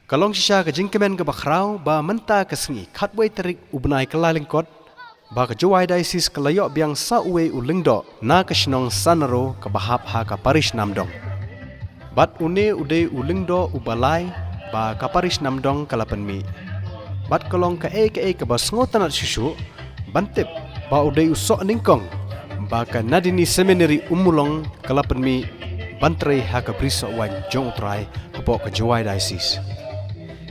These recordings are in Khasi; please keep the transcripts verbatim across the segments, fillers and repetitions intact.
Ka long shisha ka jingkmen kaba khraw ba mynta ka sngi khatwei tarik u bnai Kyllalyngkot, ba ka Jowai Diocese ka la ïoh biang sa uwei u lyngdoh na ka shnong Sanaro kaba hap ha ka parish Namdong. Bad une u dei u lyngdoh uba lai ba ka parish Namdong ka la pynmih. Bad ka long kaei kaei kaba sngewtynnat shuh shuh ban tip ba u dei u soh nyngkong ba ka Nadini Seminary Ummulong ka la pynmih ban trei ha ka Bri Sohwaiñ jong U Trai hapoh ka Jowai Diocese.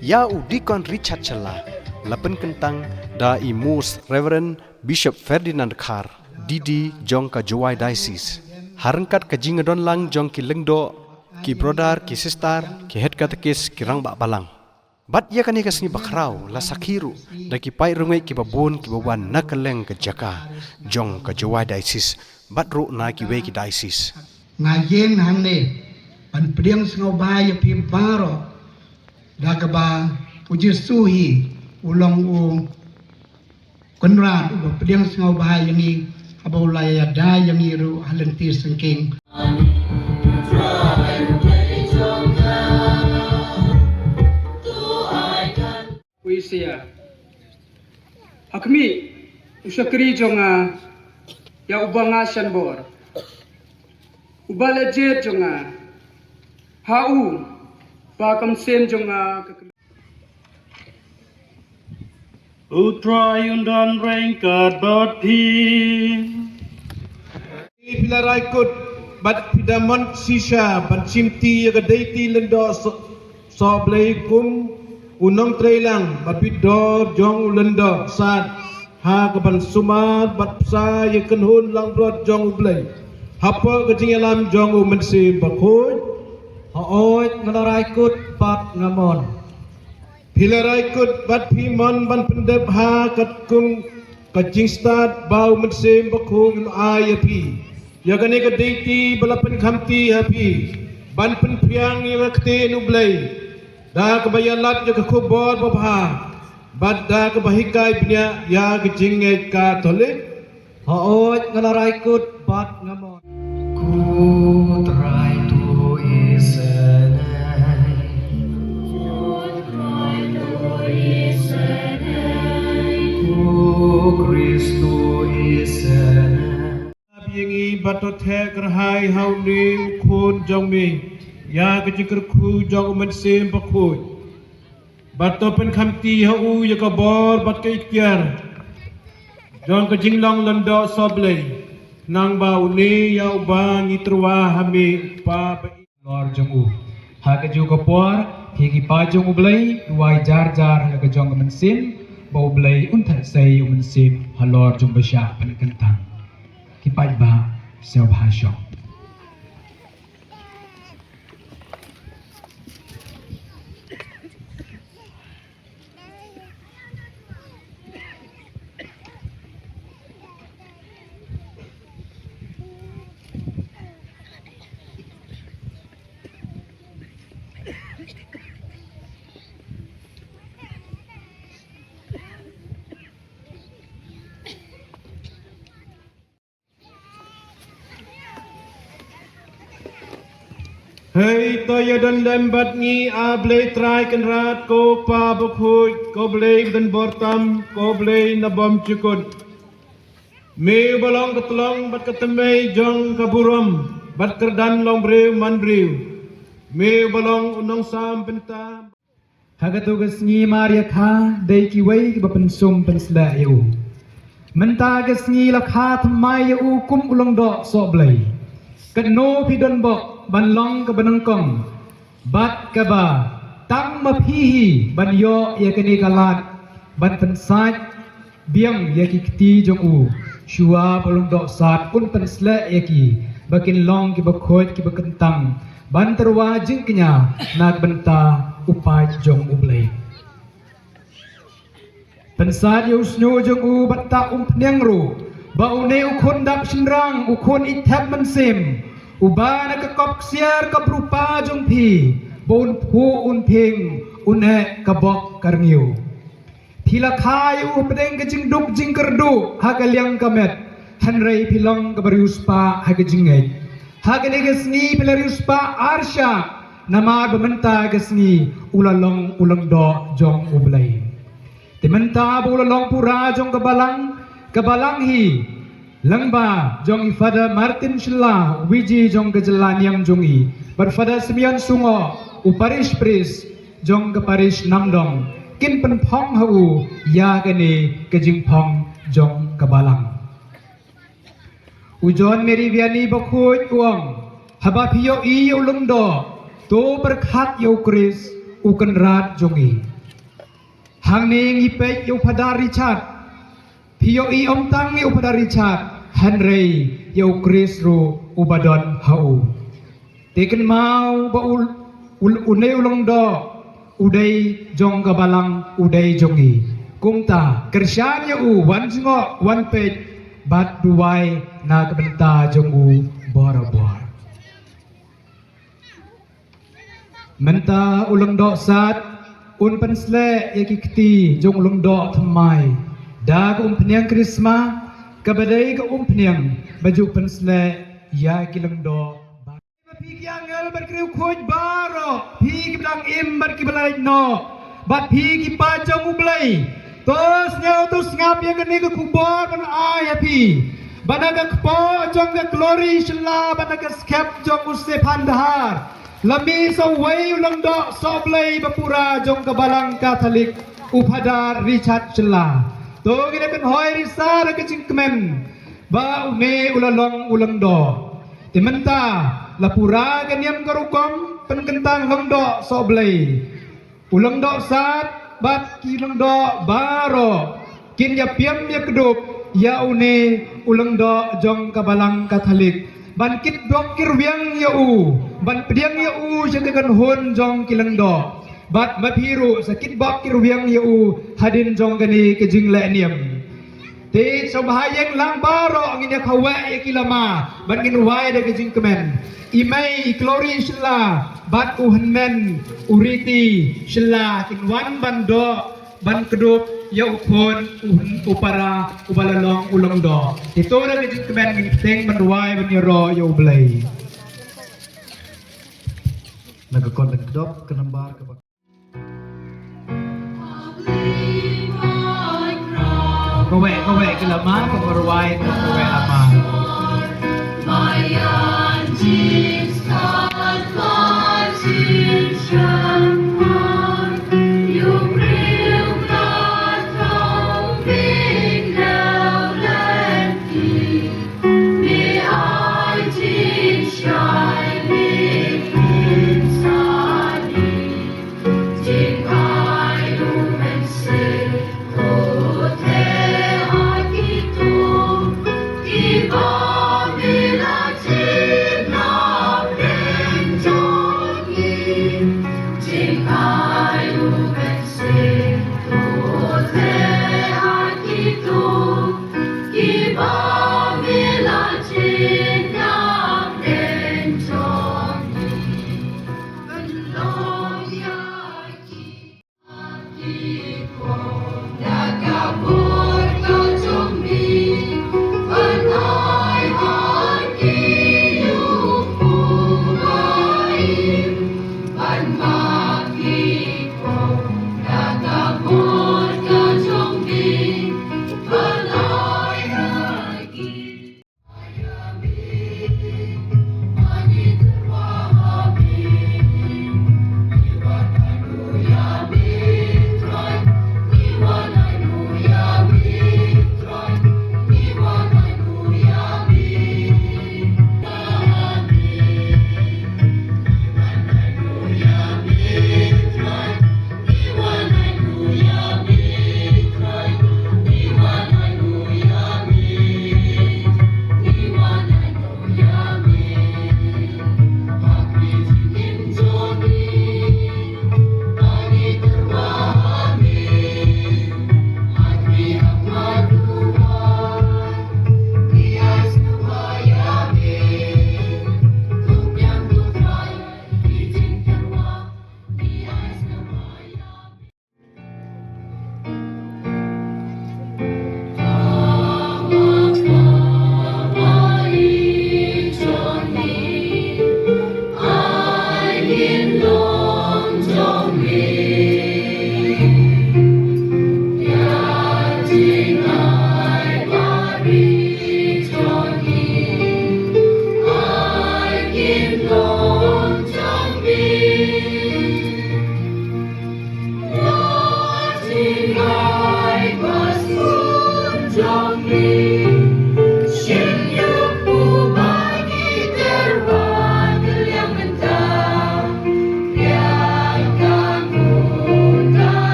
Ïa u Deacon Richard Shylla la pynkyntang da i Most Reverend Bishop Ferdinand Khar, D D jong ka Jowai Diocese, ha ryngkat ka jingdon lang jong ki lyngdoh, ki brother, ki sister, ki head catechist, ki rangbah balang. Bad ïa kane ka sngi bakhraw la sakhi ruh da ki paid riewngeit kiba bun kiba wan na kylleng ka jaka jong ka Jowai Diocese bad ruh na kiwei ki diocese. Nga ïeng hangne ban pdiang sngewbha ïa phi baroh da kaba U Jisu hi u long u Kynrad uba pdiang sngewbha ïa ngi, haba u la ïada ïa ngi ruh ha lynti syngkien. Uisia. Ha khmih, u shakri jong nga, ïa uba nga shan bor, uba la jied jong nga, ha u ba ka mynsiem jong nga ka U Trai un don ryngkat bad phi. Phi la rai kut bad phi da mon shisha ban shimti ïa ka deiti lyngdoh soh, soh Blei kum u nongtrei lang ba bit dor jong u lyngdoh sad ha kaban sumar bad bsa ïa ka kynhun langbrot jong U Blei hapoh ka jingïalam jong U Mynsiem Bakhuid. Hooid, nga la rai kut bad nga mon. Phi la rai kut bad phi mon ban pyndep ha katkum ka jingstad ba U Mynsiem Bakhuid un ai ïa phi. Ïa kane ka deiti ba la pynkhamti ha phi ban pynphriang ïa ka ktien U Blei da kaba ïalap ïa ka khubor babha bad da kaba hikai bniah ïa ka jingngeit Katholik. Hooid, nga la rai kut bad nga mon. Ko Trai to isynei. Ko Khrist to isynei. Ïa ngi bad to theh kyrhai ha une u khun jong me ïa ka jingkyrkhu jong U Mynsiem Bakhuid. Bad to pynkhamti ha u ïa ka bor bad ka iktiar jong ka jinglong lyngdoh soh Blei, khnang ba une ïa uba ngi tyrwa ha me u Kpa ba ïeit. Halor jong u. Ha kajuh ka por, phi ki paid jong U Blei, duwai jar jar ha ka jong ka mynsiem, ba U Blei un theh sei U Mynsiem halor jong ba shah pynkyntang. Ki paidbah, sngewbha shong. Hei, to ïa don lem bad ngi, A Blei Trai Kynrad, ko Kpa Bakhuid, ko Blei ba don bor tam, ko Blei na bym jukut. Me uba long ka tlong bad ka tmei jong ka burom bad kyrdan long briew man briew. Me uba long u nongsam bynta. Ha kato ka sngi mar ïa kha dei kiwei kiba pynsum pynsleh ïa u. Mynta ka sngi la kha thymmai ïa u kum u lyngdoh soh Blei. Katno phi don bok ban long kaba nyngkong bad kaba tang ma phi hi ban ïoh ïa kane ka lad ban pynsait biang ïa ki kti jong u, shuwa ba u lyngdoh sad un pynsleh ïa ki ba kin long kiba khuid kiba kyntang ban tyrwa jingkñia na ka bynta u paid jong U Blei. Pynsait ïa u shñiuh jong u bad ta umphniang ruh ba une u khun dap shynrang, u khun ïeit thep mynsiem, uba na ka kop ksiar ka bru pa jong phi, ba un phuh un phieng, un eh ka bok ka rngiew. Phi la kha ïa u hapdeng ka jingduk jingkyrduh ha ka liang ka met, hynrei phi long kaba riewspah ha ka jingngeit. Ha kane ka sngi phi la riewspah arshah, Namar ba mynta ka sngi u la long u lyngdoh jong U Blei. Te mynta ba u la long pura jong ka balang, ka balang hi lyngba jong i Father Martin Shylla, VG jong ka jylla niam jong i, bad Father Simeon Sungoh, u parish priest jong ka parish Namdong, kin pynphong ha u ïa kane ka jingphong jong ka balang. U John Mary Vianney Bakhuid u ong, haba phi ïohi ïa u lyngdoh, to pyrkhat ïa u Khrist, u Kynrad jong ngi. Hangne ngi peit ïa u Phadar Richard, phi ïohi ym tang ïa u Phadar Richard, hynrei ïa u Khrist ruh uba don ha u. Te kynmaw ba u, u, une u lyngdoh u dei jong ka balang, u dei jong ngi. Kumta kyrshan ïa u, wan jngoh, wan peit bad duwai na ka bynta jong u borabor. Mynta u lyngdoh sad un pynsleh ïa ki kti jong u lyngdoh thymmai da ka umphniang krisma, kaba dei ka umphniang ba ju pynsleh ïa ki lyngdoh. Phi ki angel bad ki riewkhuid baroh, phi kiba dang im bad kiba la leit noh, bad phi ki paid jong U Blei, to sngew to sngap ïa kane ka khubor ban ai ha phi. Ba na ka kpoh jong ka Glory Shylla, ba na ka skep jong u Stephan Dhar, la mih sa uwei u lyngdoh sohblei ba pura jong ka Balang Katholik, u Phadar Richard Shylla. To ngin ïa kynhoi risa da ka jingkmen ba une u la long u lyngdoh. Te mynta la pura ka niam ka rukom pynkyntang lyngdoh sohblei. U lyngdoh sad bad ki lyngdoh baroh kin ïa piam ïa kdup ïa une u lyngdoh jong ka Balang Katholik, ban kitbok kirwiang ïa u, ban pdiang ïa u sha ka kynhun jong ki lyngdoh. Bad ma phi ruh sa kitbok kirwiang ïa u hadien jong kane ka jingleh niam. Te sngewbha ïeng lang baroh, ngin ïa kaweh ïa ki lama bad ngin wai da ka jingkmen. I mei i Glory Shylla bad u hynmen u Riti Shylla kin wan ban doh ban kdup ïa u khun u, u para uba la long u lyngdoh. Te to da ka jingkmen ngin bteng ban wai ban ïaroh ïa U Blei. Na ka kot lyngdoh ka nambar kaba Kaweh, kaweh ki lama, pynrwai, kaweh lama.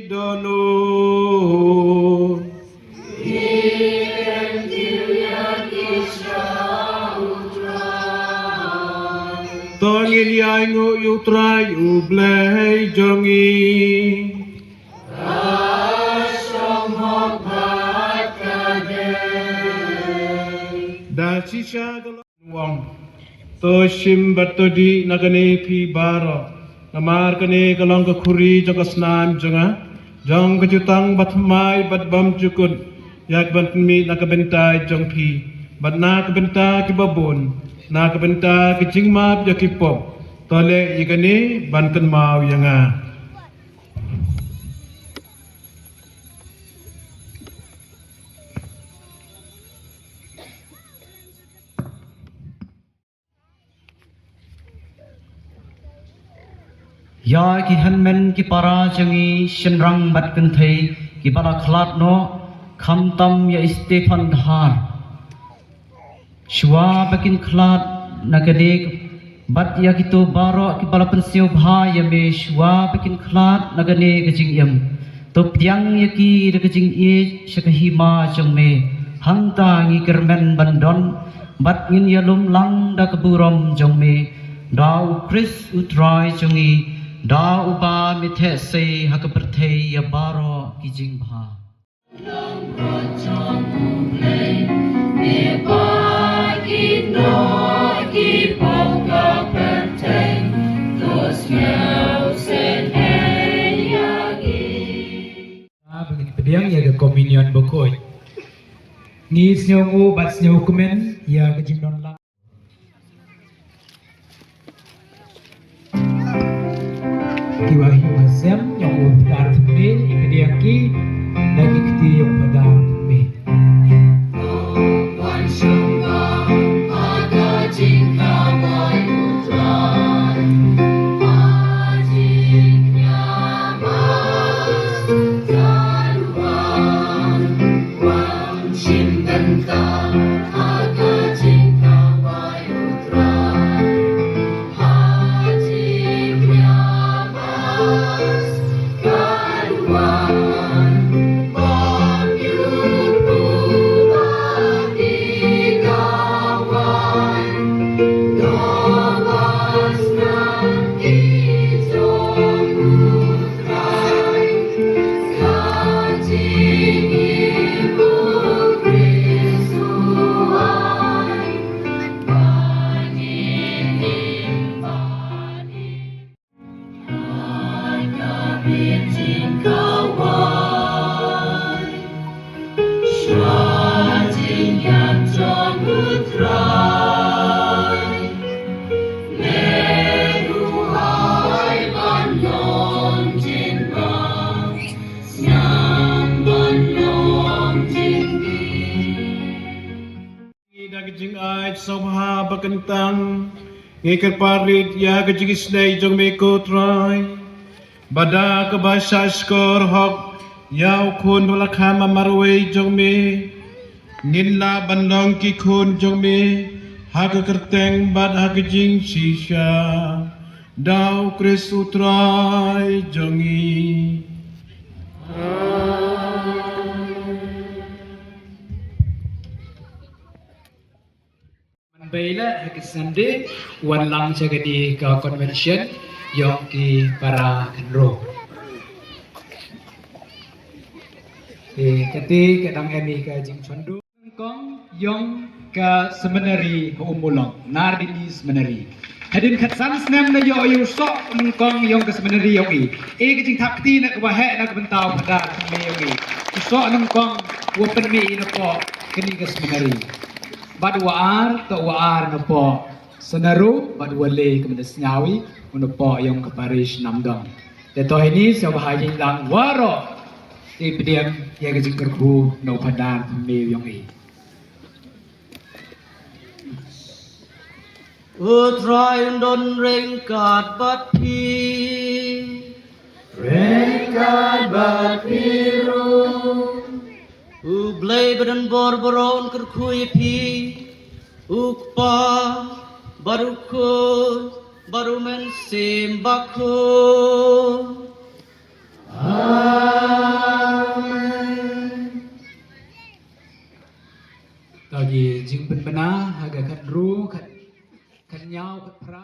Dono. To ngin ïainguh ïa U Trai U Blei jong ngi. Da shisha ka long, to shim bad to dih na kane phi baroh, namar kane ka long ka khuri jong ka snam jong nga, jong ka jutang bathymmai bad bymjukut, ïa kaban pynmih na ka bynta jong phi bad na ka bynta kiba bun, na ka bynta ka jingmap ïa ki pop. To leh ïa kane ban kynmaw ïa nga. Ïa ki hynmen ki para jong ngi, shynrang bad kynthei, kiba la khlad noh, khamtam ïa i Stephan Dhar. Shuwa ba kin khlad na ka dek, bad ïa kito baroh kiba la pynsngewbha ïa me shuwa ba kin khlad na kane ka jingim, to pdiang ïa ki da ka jingïeit sha ka hima jong me. Hangta ngi kyrmen ban don bad ngin ïalum lang da ka burom jong me, da U Khrist U Trai jong ngi, da uba me theh sei ha ka pyrthei ïa baroh ki jingbha. Ba ngin pdiang ïa ka communion bakhuid. Ngi sngewnguh bad sngewkmen ïa ka jingdon lang. Ki wa hi wa sem, ïa u dar thymme, i pdiang ki da ki kti ïa u dar thymme. Ngi da ka jingaisngewbha ba kyntang, ngi kyrpad rit ïa ka jingisynei jong me ko Trai, ba da kaba shahshkor hok ïa u khun ba la kham marwei jong me, ngin lah ban long ki khun jong me ha ka kyrteng bad ha ka jingshisha, da U Khrist U Trai jong ngi. Man bei la ha ka Sunday, wan lang sha kane ka convention ïong ki para khynroo. Te kata ka dang em ïa ka jingchondu. Nyngkong ïong ka seminary ha Ummulong, Nardini Seminary. Hadien khatsan snem la ïoh ïa u soh nyngkong ïong ka seminary ïong i. E ka jingthap kti na kaba heh na ka bynta u Phadar thymme ïong i. U soh nyngkong u pynmih i napoh kane ka seminary. Bad u ar, to u ar napoh Sanaru, bad u le ka mynta sngew i, u napoh ïong ka parish Namdong. Te to hini sngewbha ïa ngi lang waroh. Te pdiang ïa ka jingkyrkhu na u Phadar thymme ïong i. U Trai un don ryngkat bad phi. Ryngkat bad phi ruh. U Blei ba don bor baroh un kyrkhu ïa phi, u Kpa, bad u Khun, bad u Mynsiem Bakhuid. Amen. Ka jingpynbna ha ka khathynriew, khat, khathynñiew, khatphra.